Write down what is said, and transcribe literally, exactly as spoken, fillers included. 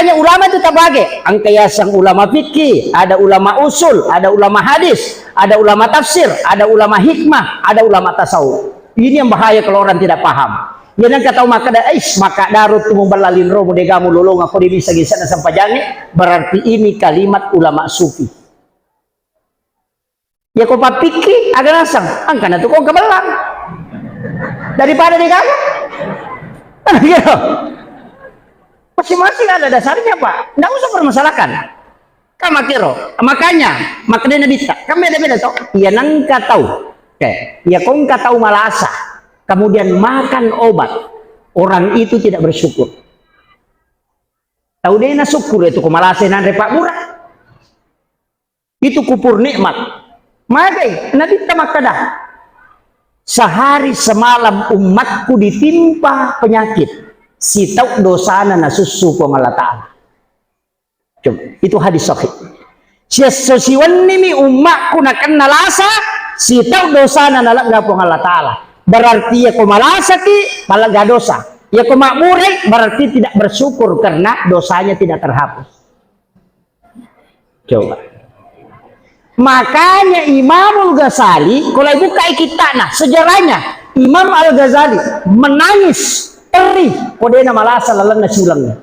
Makanya ulama itu terbagi. Engka yaseng ulama fikih, ada ulama usul, ada ulama hadis, ada ulama tafsir, ada ulama hikmah, ada ulama tasawuf. Ini yang bahaya kalau orang tidak paham. Jadi engka tau makkeda, "Ais, makkeda ro tu mubella linromu, degamu lolonga ko de bisa gisana sempajangnge," berarti ini kalimat ulama sufi. Ya ko pappikki, aga naseng, engkana tu ko engka bellang. Daripada degaga. Gitu. Masing-masing ada dasarnya, Pak. Nggak usah permasalahkan. Kan makero. Makanya, makanya Nabitta, kan beda-beda toh. Iya nengka tau. Oke. Iya ko engka tau malasa. Kemudian makan obat. Orang itu tidak bersyukur. Tau dena syukur itu ko malasa nanre Pak Murah. Itu kupur nikmat. Magai, Nabitta makkeda, "Sehari semalam umatku ditimpa penyakit, sitau dosana nasussu Puang Allah Ta'ala." Coba, itu hadis sahih. Siesso siwennimi umatku nakenna lasa, sitau dosana nalegga Puang Allah Ta'ala. Berarti ya ko malasaki, malegga dosa. Ya ko makmurai, berarti tidak bersyukur karena dosanya tidak terhapus. Coba. Makanya Imamul Ghazali, kalau buka kitabnya, sejarahnya, Imam Al-Ghazali menangis, perih, ko dena malasa lalenna siuleng.